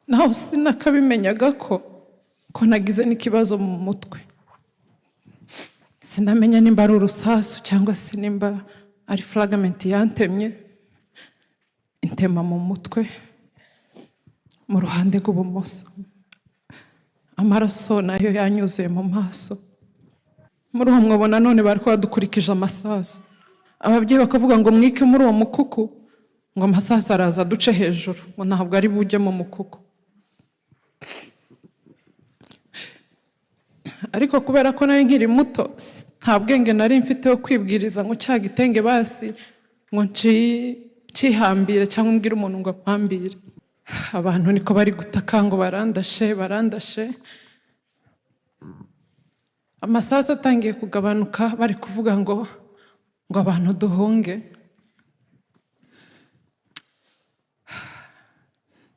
Naho sinakabimenyaga ko nagize n'ikibazo mu mutwe. Sinamenya nimba ari urusasu cyangwa se nimba ari fragment yantemye, intema mu mutwe mu ruhande rw'ibumoso. Amaraso nayo yanyuzuye mu maso. Muri uwo mwobo nanone bari badukurikije amasasu. Ababyeyi bakavuga ngo mwike muri uwo mukuku, ngo amasasu araza aduce hejuru, ngo ntabwo ari bujye mu mukuku. Ariko kubera ko nari nkiri muto, nta bwenge nari mfite wo kwibwiriza ngo cya gitenge basi ngo ncihambire cyangwa mbwire umuntu ngo ampambire. Abantu niko bari gutaka ngo barandashe, barandashe. Amasasu atangiye kugabanuka, bari kuvuga ngo abantu duhunge.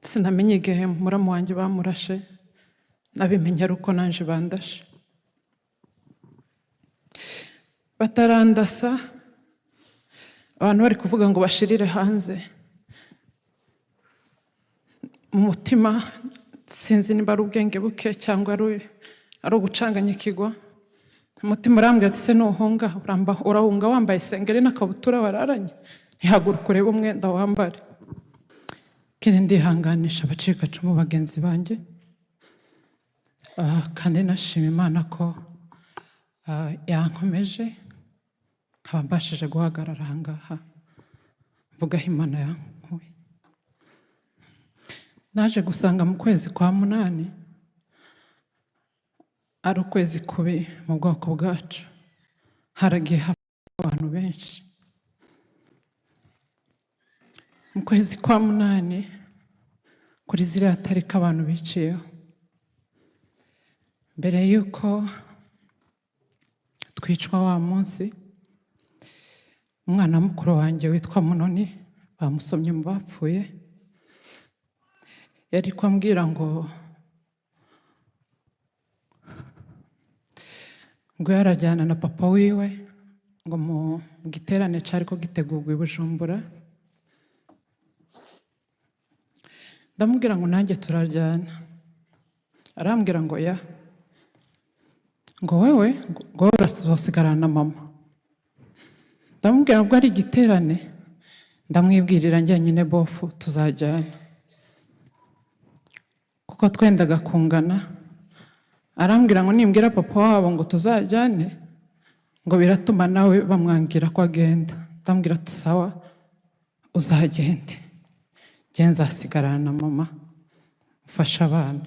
Sinamenye igihe muramu wanjye bamurashe, nabimenye ari uko nanje bandashe. Batarandasa, abantu bari kuvuga ngo bashirire hanze. Mu mutima sinzi niba ari ubwenge buke cyangwa ari ugucanganyikirwa. Umutima urambwira ati se nuhunga urahunga wambaye isengeri n'akabutura wararanye, ntihaguruka urebe umwenda wambare. Kandi ndihanganisha abacikacumu bagenzi banjye, kandi nashima Imana ko yankomeje nkaba mbashije guhagarara aha ngaha mvuga aho Imana yankuye. Naje gusanga mu kwezi kwa 8 ari ukwezi kubi mu bwoko bwacu, haragiye hapfa abantu benshi. Mu kwezi kwa 8 kuri ziriya tariki abantu biciyeho, mbere y'uko twicwa wa munsi, umwana mukuru wanjye witwa Munoni bamusomye mu bapfuye, yari kwambwira ngo yarajyana na papa wiwe ngo mu giterane cyari ko gitegurwa i Bujumbura. Ndamubwira ngo nanjye turajyana, arambwira ngo ya, ngo wewe ngo urasigarana na mama. Ndamubwira ngo ari igiterane, ndamwibwirira njyenyine bofu tuzajyana, kuko twendaga kungana. Arambwira ngo nimbwira papa wabo ngo tuzajyane, ngo biratuma nawe bamwangira ko agenda. Ndamubwira ati sawa uzagende, njye nzasigarana na mama mfashe abana.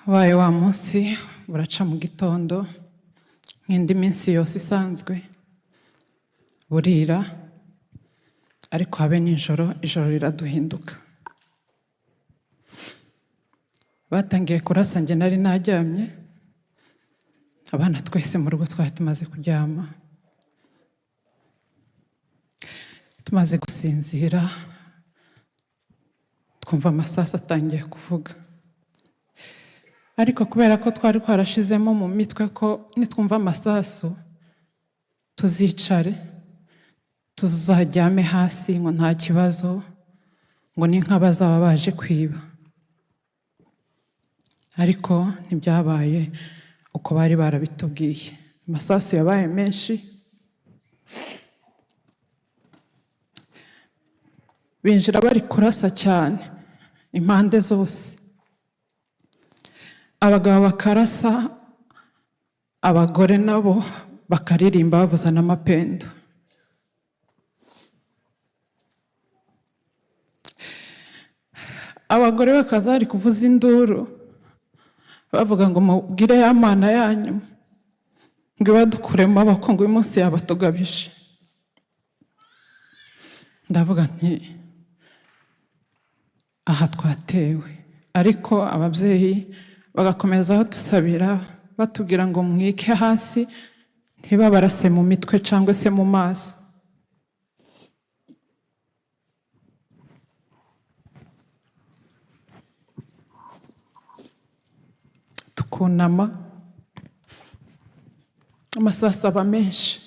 Habaye wa munsi buraca mu gitondo nk'indi minsi yose isanzwe, burira, ariko habe nijoro, ijoro riraduhinduka. Batangiye kurasa, njye nari naryamye, abana twese mu rugo twari tumaze kuryama. Tumaze gusinzira twumva amasasu atangiye kuvuga, ariko kubera ko twari twarashizemo mu mitwe ko nitwumva amasasu tuzicare tuzaryame hasi ngo nta kibazo, ngo ni nk'abazaba baje kwiba, ariko ntibyabaye uko bari barabitubwiye. Amasasu yabaye menshi, binjira bari kurasa cyane impande zose, abagabo bakarasa, abagore nabo bakaririmba bavuza n'amapendo. Abagore bakaza bari kuvuza induru bavuga ngo mubwire ya Mana yanyu ngo ibadukure mu maboko, ngo uyu munsi yabatugabije. Ndavuga nti aha twatewe, ariko ababyeyi bagakomeza badusabira batubwira ngo mwike hasi ntibabarase mu mitwe cyangwa se mu maso. Tukunama, amasasu aba menshi.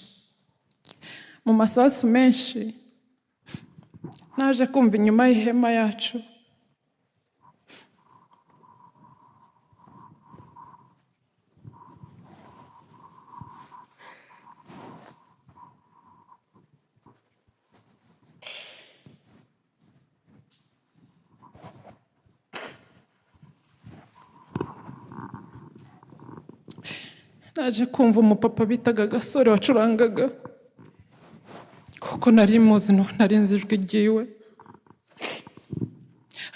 Mu masasu menshi Naje kumva inyuma y'ihema yacu naje kumva umupapa bitaga Gasore wacurangaga, kuko nari muzi, nari nzi ijwi ryiwe.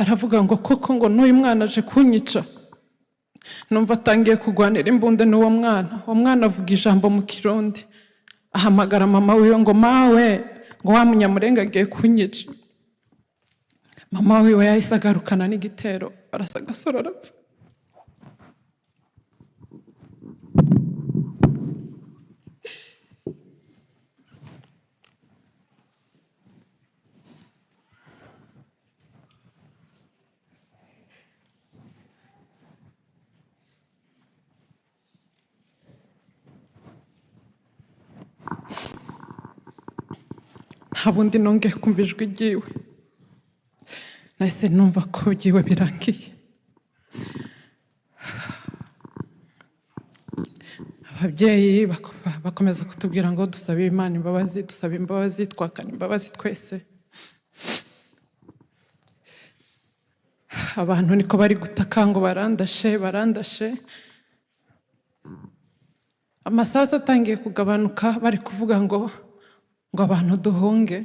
Aravuga ngo koko ngo n'uyu mwana aje kunyica. Numva atangiye kurwanira imbunda n'uwo mwana. Uwo mwana avuga ijambo mu Kirundi, ahamagara mama wiwe ngo mawe, ngo wa Munyamurenga agiye kunyica. Mama wiwe yahise agarukana n'igitero, arasa Gasore arapfa. Nta bundi nongeye kumva ijwi ryiwe, nahise numva ko byiwe birangiye. Ababyeyi bakomeza kutubwira ngo dusabe Imana imbabazi, dusabe imbabazi, twakana imbabazi twese. Abantu niko bari gutaka ngo barandashe, barandashe. Amasasu atangiye kugabanuka, bari kuvuga ngo abantu duhunge.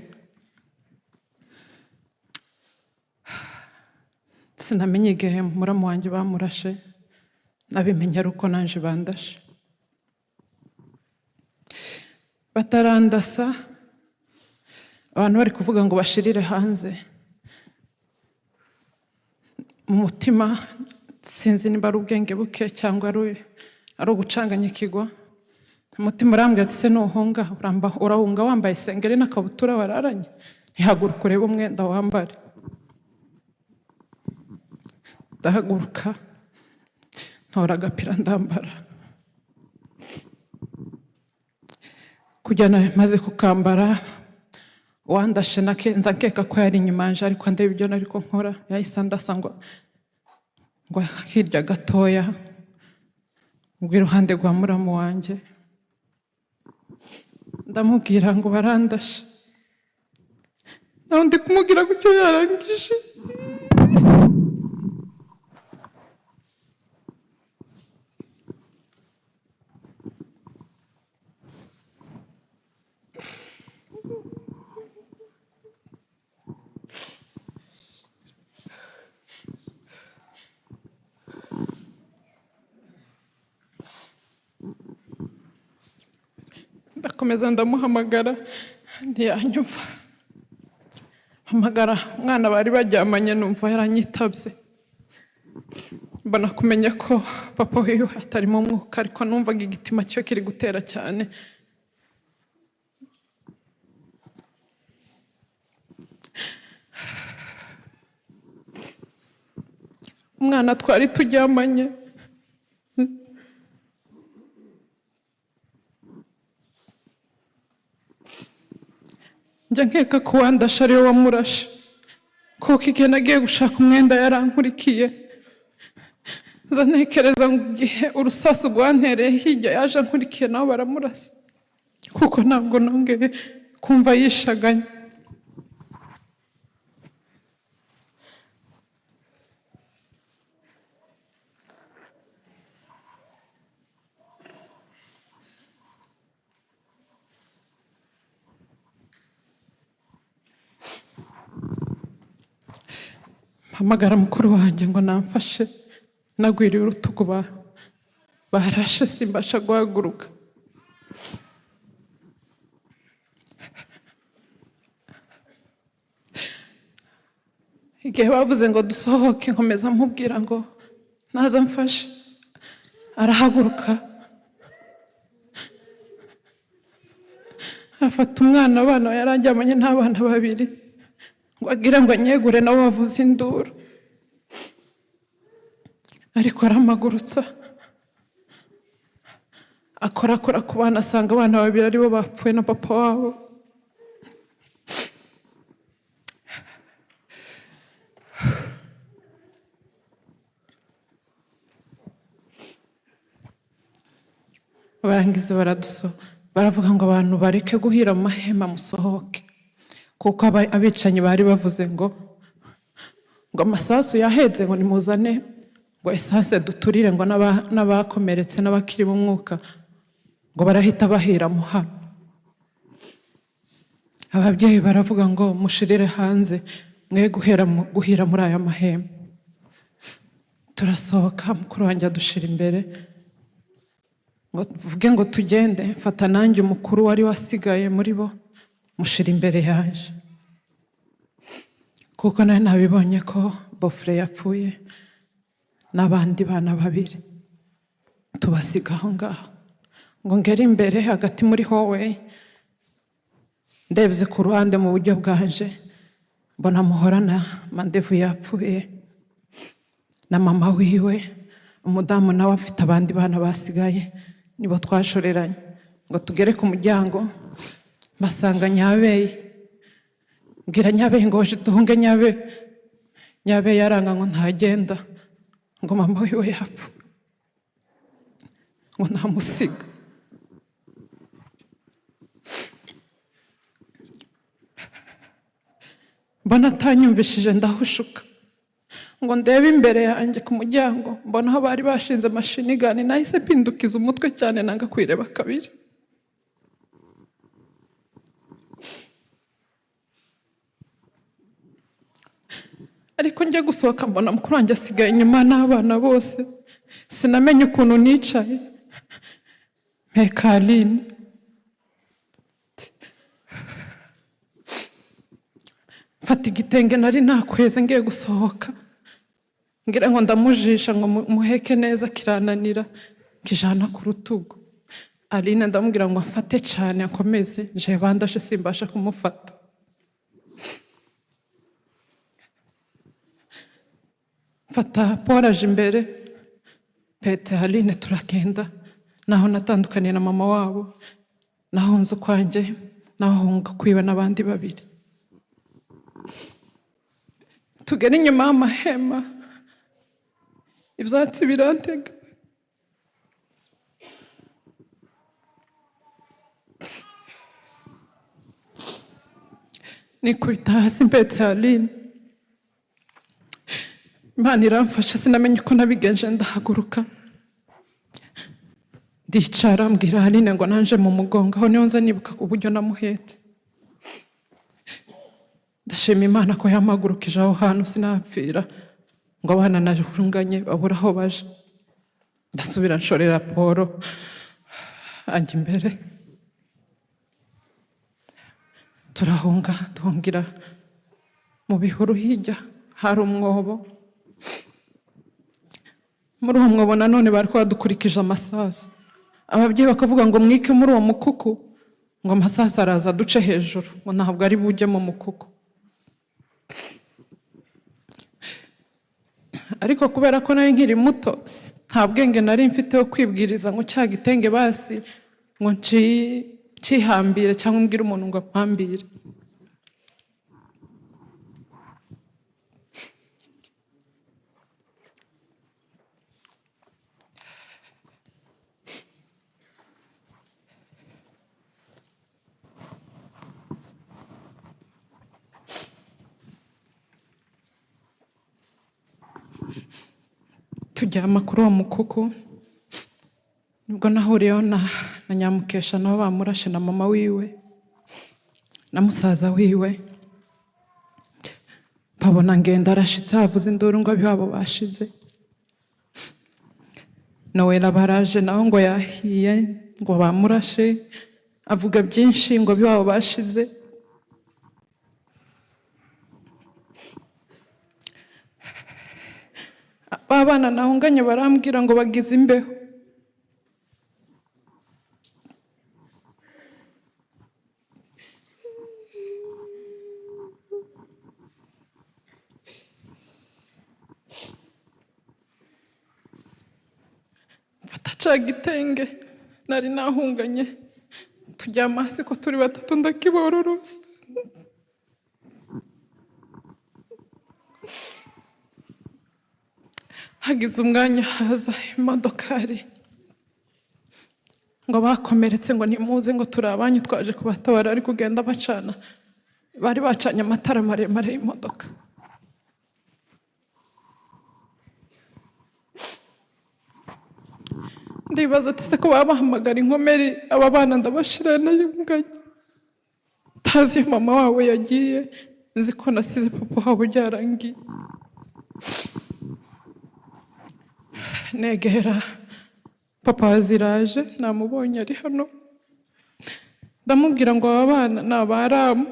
Sinamenye igihe muramu wanjye bamurashe, nabimenye ari uko nanje bandashe. Batarandasa, abantu bari kuvuga ngo bashirire hanze. Mu mutima sinzi niba ari ubwenge buke cyangwa ari ugucanganyikirwa. Umutima urambwira ati se nuhunga urahunga wambaye isengeri n'akabutura wararanye, ntihaguruka urebe umwenda wambare. Ndahaguruka ntora agapira ndambara, kujyana maze kukambara. Uwandashe nza nkeka ko yari inyuma yanje, ariko ndeba ibyo nariko nkora, yahise andasa ngo hirya gatoya, ngo iruhande rwa muramu wanjye. Ndamubwira ngo barandashe, nawe ndi kumubwira gutyo yarangije. Ndakomeza ndamuhamagara ntiyanyumva, mpamagara umwana bari baryamanye numva yaranyitabye, mbona kumenya ko papa wiwe atarimo umwuka, ariko numvaga igitima cyo kiri gutera cyane. Umwana twari turyamanye njya nkeka ko wandashe ariwe wamurashe, kuko igihe nagiye gushaka umwenda yarankurikiye. Nza ntekereza ngo igihe urusasu rwantereye hirya yaje ankurikiye nabo baramurasa, kuko ntabwo nongeye kumva yishaganye. Mpamagara mukuru wanjye ngo namfashe, nagwiriye urutugu barashe simbasha guhaguruka. Igihe bavuze ngo dusohoke, nkomeza mubwira ngo naza mfashe, arahaguruka afata umwana, abana yaranjyamanye n'abana babiri, ngo agire ngo anyegure nabo bavuze induru, ariko aramagurutsa akorakora ku bana, asanga abana babiri aribo bapfuye na papa wabo. Barangiza baravuga ngo abantu bareke guhira mu mahema, musohoke, kuko abicanyi bari bavuze ngo amasasu yaheze, ngo nimuzane ngo essence duturire, ngo n'abakomeretse n'abakiri mu mwuka ngo barahita bahira mu hano. Ababyeyi baravuga ngo mushirire hanze, mwe guhira muri aya mahema. Turasohoka, mukuru wanjye adushira imbere ngo tuvuge ngo tugende. Mfata nanjye umukuru wari wasigaye muri bo, mushira imbere yaje, kuko nari nabibonye ko beau-frère yapfuye n'abandi bana babiri, tubasiga aho ngaho. Ngo ngere imbere hagati muri hallway, ndebye ku ruhande mu buryo bwanje, mbona Muhorana Mandevu yapfuye na mama wiwe, umudamu nawe afite abandi bana basigaye, nibo twashoreranye. Ngo tugere ku muryango, mbasanga Nyabeye. Mbwira Nyabeye ngo waje duhunge. Nyabe Nyabeye yaranga ngo ntagenda, ngo mama wiwe yapfuye, ngo ntamusiga. Mbona atanyumvishije, ndahushuka ngo ndebe imbere yanjye ku muryango, mbona aho bari bashinze machine gun. Nahise mpindukiza umutwe cyane, nanga kwireba kabiri. Ariko njya gusohoka, mbona mukuru wanjye asigaye inyuma n'abana bose. Sinamenye ukuntu nicaye mpeka Aline. Mfata igitenge nari nakweze ngiye gusohoka, ngira ngo ndamujisha ngo muheke neza, kirananira, kijana ku rutugu. Aline ndamubwira ngo amfate cyane akomeze, nje bandashe simbasha kumufata. Mfata Paul aje imbere, pete Aline, turagenda. Naho natandukaniye na mama wabo, naho nzu kwanjye, naho hunga kwiwe n'abandi babiri. Tugera inyuma y'amahema, ibyatsi birantega. Nikubita hasi mpetse Aline. Imana iramfasha, sinamenye uko nabigenje, ndahaguruka, ndicara, mbwira Aline ngo nanje mu mugongo. Aho niho nza nibuka uburyo namuhetse. Ndashima Imana ko yampagurukije aho hantu, sinapfira ngo abana narunganye babure aho baje. Ndasubira nshorera Paul, ajya imbere, turahunga, duhungira mu bihuru. Hirya hari umwobo. Muri uwo mwobo nanone bari badukurikije amasasu. Ababyeyi bakavuga ngo mwike muri uwo mukuku, ngo amasasu araza duce hejuru, ngo ntabwo ari bujye mu mukuku. Ariko kubera ko nari nkiri muto, nta bwenge nari mfite wo kwibwiriza ngo cya gitenge basi ngo ncihambire cyangwa mbwire umuntu ngo ampambire. Turyama kuri uwo mukuku. Nibwo nahuriyeho na Nyamukesha, nabo bamurashe, na mama wiwe na musaza wiwe. Babona ngenda arashitse, havuze induru ngo abiwabo bashize. Nowela baraje nawe ngo yahiye, ngo bamurashe, avuga byinshi ngo abiwabo bashize. Ba bana nahunganye barambwira ngo bagize imbeho. Mfata ca gitenge nari nahunganye, turyama hasi ko turi batatu, ndakibororosa. Hagize umwanya haza imodokari. Ngo bakomeretse, ngo nimuze, ngo turi abanyu, twaje kubatabara. Ari kugenda bacana, bari bacanye amatara maremare y'imodoka. Ndibaza ati: "Se ko baba bahamagara inkomeri, aba bana ndabashira nayunganye, ntazi iyo mama wabo yagiye, nzi ko nasize papa wabo byarangiye?" Negera papa wa Ziraje, namubonye ari hano, ndamubwira ngo aba bana ni abaramu,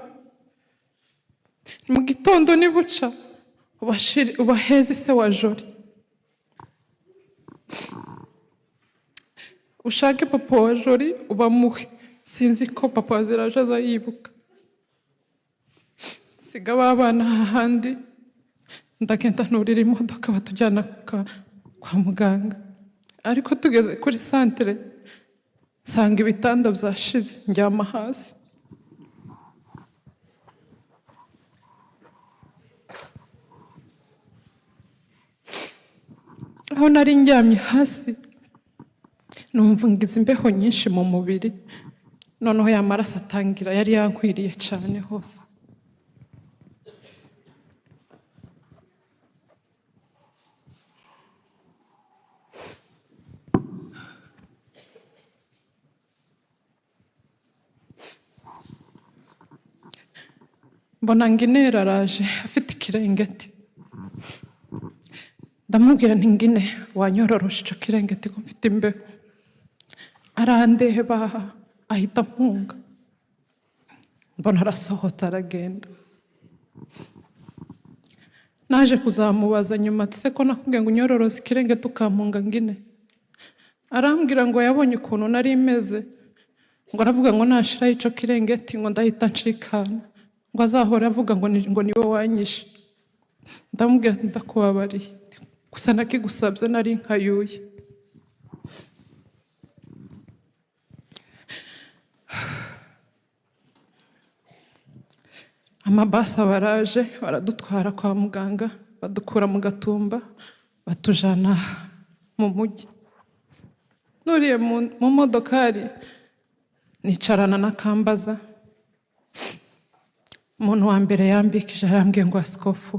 mu gitondo nibuca ubaheze ise wa Jori, ushake papa wa Jori ubamuhe. Sinzi ko papa wa Ziraje azayibuka. Siga ba bana hahandi, ndagenda nurira imodoka, batujyana kwa muganga. Ariko tugeze kuri santere nsanga ibitanda byashize, ndyama hasi. Aho nari ndyamye hasi numva ngize imbeho nyinshi mu mubiri, noneho ya maraso atangira yari yankwiriye cyane hose. Mbona Nginera araje afite ikirengeti, ndamubwira nti: "Ngine, wanyororoshe icyo kirengeti ko mfite imbeho?" Arandeba ahita ampunga, mbona arasohotse aragenda. Naje kuzamubaza nyuma ati: "Se ko nakubwiye ngo unyororoze ikirengeti ukampunga, Ngine?" Arambwira ngo yabonye ukuntu nari meze, ngo aravuga ngo nashiraho ico kirengeti ngo ndahita ncikana, ngo azahora avuga ngo niwe wanyishe. Ndamubwira ati: "Ndakubabariye, gusa nakigusabye nari nkayuye." Amabasi baraje baradutwara kwa muganga, badukura mu Gatumba batujana mu mujyi. Nuriye mu modokari nicarana na Kambaza. Umuntu wa mbere yambikije arambwiye ngo asikofu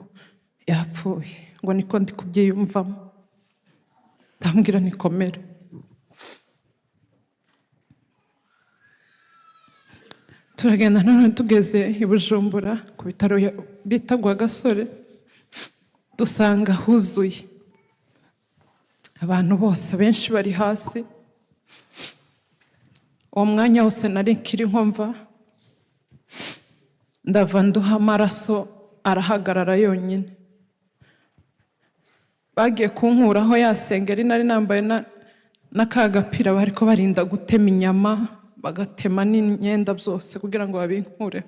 yapfuye, ngo niko ndi kubyiyumvamo. Ndambwira nikomere. Turagenda none tugeze i Bujumbura ku bitaro bita Gasore, dusanga huzuye abantu bose, benshi bari hasi. Uwo mwanya wose nari nkiri nkomva, ndava nduha amaraso arahagarara yonyine. Bagiye kunkuraho ya sengeri nari nambaye na ka gapira, bariko barinda gutema inyama, bagatema n'imyenda byose kugira ngo babinkureho.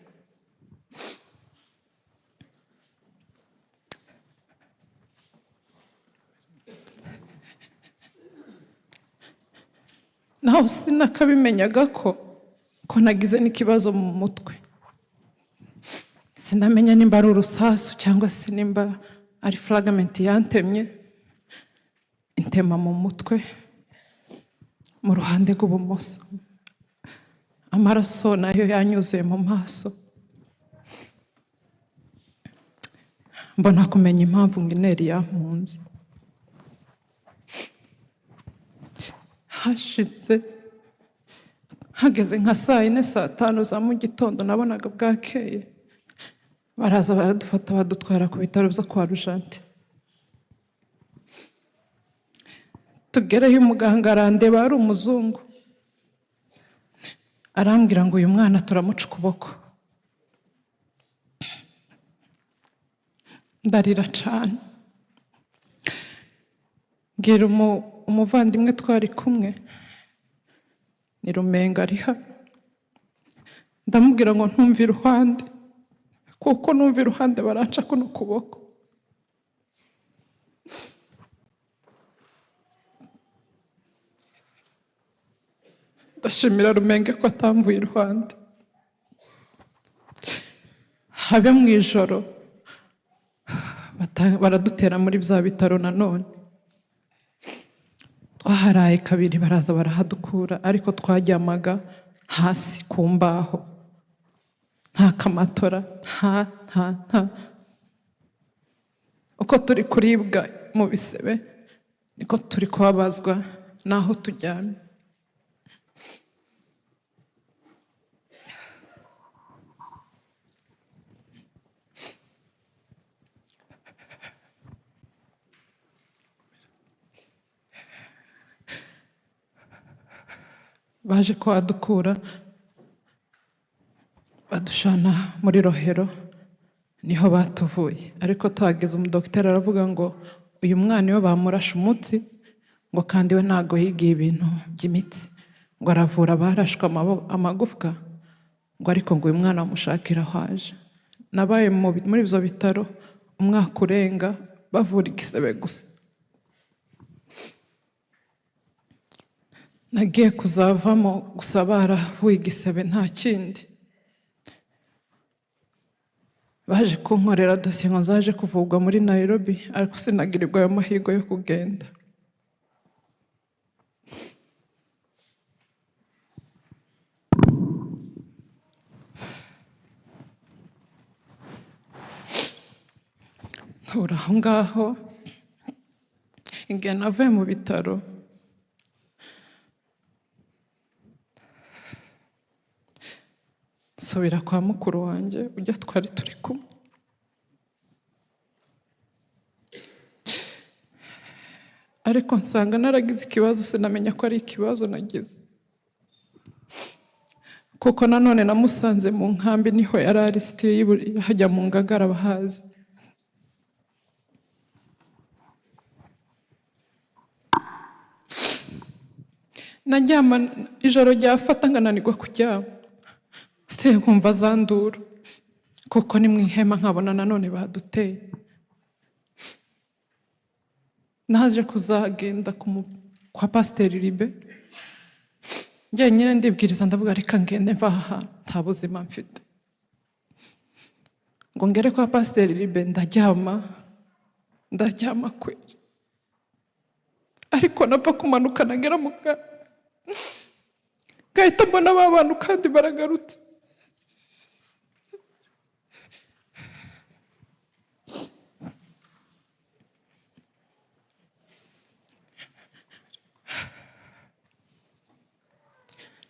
Naho sinakabimenyaga ko nagize n'ikibazo mu mutwe, sinamenya nimba ari urusasu cyangwa se nimba ari fragment yantemye, intema mu mutwe mu ruhande rw'ibumoso, amaraso nayo yanyuzuye mu maso. Mbona kumenya impamvu ngo ineri yampunze. Hashize hageze nka saa 4, saa 5 za mu gitondo, nabonaga bwakeye, baraza baradufata badutwara ku bitaro byo kwa Rujante. Tugereyo umuganga arandeba, ari umuzungu, arambwira ngo uyu mwana turamuca ukuboko. Ndarira cyane, mbwira umuvandimwe twari kumwe, ni Rumenga ari hano, ndamubwira ngo ntumve iruhande, kuko numva iruhande baranca kuno kuboko. Ndashimira Rumenge ko atamvuye iruhande. Habe mu ijoro baradutera muri bya bitaro nanone. Twaharaye kabiri, baraza barahadukura, ariko twaryamaga hasi ku mbaho, nta kamatora, nta nta nta uko turi kuribwa mu bisebe niko turi kubabazwa n'aho turyamye. Baje kuhadukura badushana muri Rohero, niho batuvuye. Ariko tuhageze, umudogiteri aravuga ngo uyu mwana iyo bamurashe umutsi, ngo kandi we ntabwo yigiye ibintu by'imitsi, ngo aravura abarashwe amagufwa, ngo ariko ngo uyu mwana bamushakira aho aje. Nabaye muri ibyo bitaro umwaka urenga, bavura igisebe gusa. Nagiye kuzavamo gusa baravuye igisebe, nta kindi. Baje kunkorera dosiye ngo nzaje kuvurwa muri Nairobi, ariko sinagirirwa ayo mahirwe yo kugenda. Ntura aho ngaho. Igihe navuye mu bitaro, nsubira kwa mukuru wanjye ujya twari turi kumwe. Ariko nsanga naragize ikibazo, sinamenya ko ari ikibazo nagize, kuko nanone namusanze mu nkambi, niho yari ari, sitiye hajya mu Ngagara abahazi. Naryama ijoro ryafata nkananirwa kuryama, sitiye nkumva za nduru, kuko ni mu ihema, nkabona nanone baduteye. Naje kuzagenda kwa Pasiteri Ribe njyenyine, ndibwiriza, ndavuga reka ngende mva aha hantu, nta buzima mfite. Ngo ngere kwa Pasiteri Ribe, ndaryama, ndaryama kweri, ariko napfa kumanuka nagera mu ka ngahita mbona ba bantu kandi baragarutse.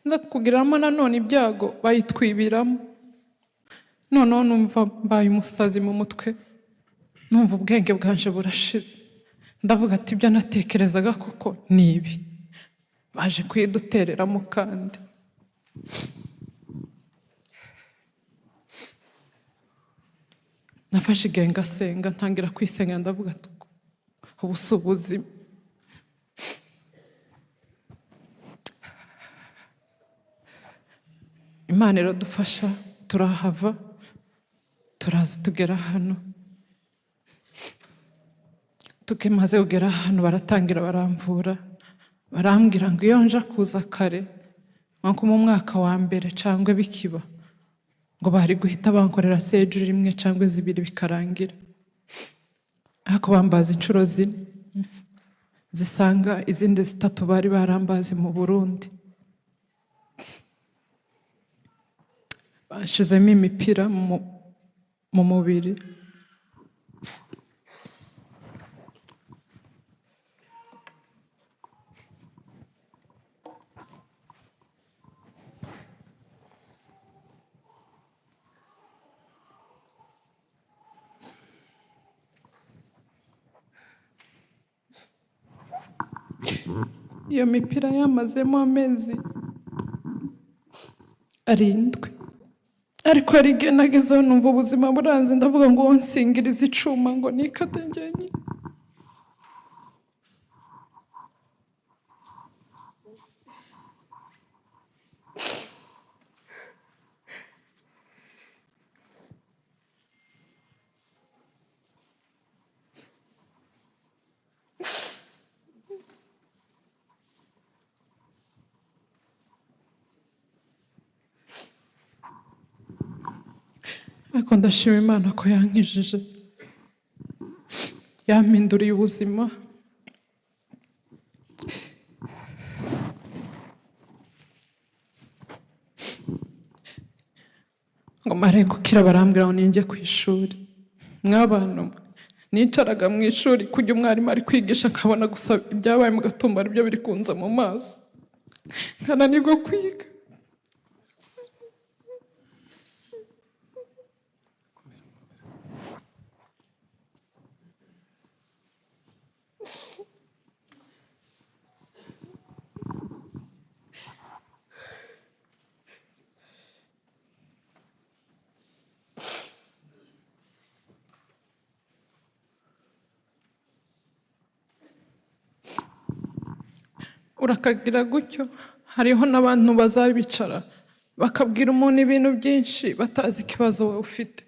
Nza kugiriramo nanone ibyago, bayitwibiramo. Noneho numva mbaye umusazi mu mutwe, numva ubwenge bwanje burashize. Ndavuga ati ibyo natekerezaga koko ni ibi, baje kuyidutereramo. Kandi nafashe igihe ngasenga, ntangira kwisenga, ndavuga ati ubu si ubuzima. Imana iradufasha, turahava, turaza tugera hano. Tukimaze kugera hano, baratangira baramvura, barambwira ngo iyo nja kuza kare nko mu mwaka wa mbere cyangwa bikiba, ngo bari guhita bankorera surgery rimwe cyangwa zibiri bikarangira, ariko bambaza inshuro zine zisanga izindi zitatu bari barambaze mu Burundi. Bashizemo imipira mu mubiri. Iyo mipira yamazemo amezi 7, ariko hari igihe nagezeho numva ubuzima buranze, ndavuga ngo nsingirize icuma ngo nikate njyenyine. Ariko ndashima Imana ko yankijije, yampinduriye ubuzima. Ngo mare gukira, barambwira ngo ninjye ku ishuri. Mw'abantu mwe, nicaraga mu ishuri kujya umwarimu ari kwigisha, nkabona gusa ibyabaye mu Gatumba aribyo biri kunza mu maso, nkananirwa kwiga. Urakagira gutyo. Hariho n'abantu bazabicara bakabwira umuntu ibintu byinshi batazi ikibazo wowe ufite.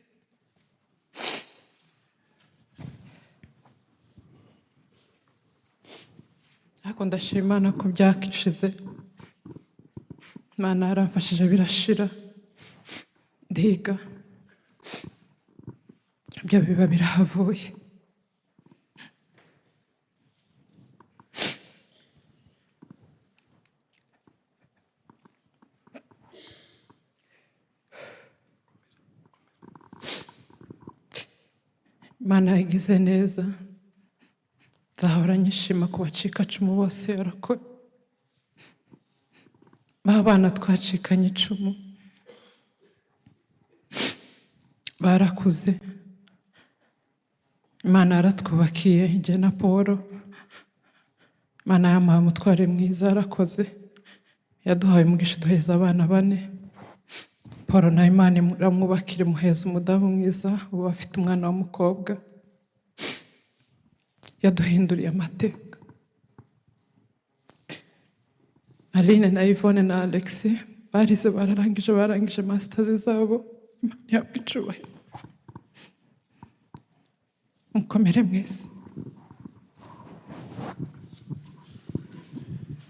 Ariko ndashima Imana ko byakishize. Imana yaramfashije birashira, ndiga, ibyo biba birahavuye. Imana yagize neza, nzahora nyishima ku bacikacumu bose. Yarakora ba bana twacikanye icumu barakuze. Imana yaratwubakiye, njye na Paul. Imana yamuhaye umutware mwiza, yarakoze, yaduhaye umugisha, duheza abana bane. Paul na Imana iramwubakira, imuheza umudamu mwiza, ubu afite umwana w'umukobwa. Yaduhinduriye amateka. Aline na Yvonne na Alex barize, bararangije, barangije masters zabo. Imana ihabwe icubahiro. Mukomere mwese.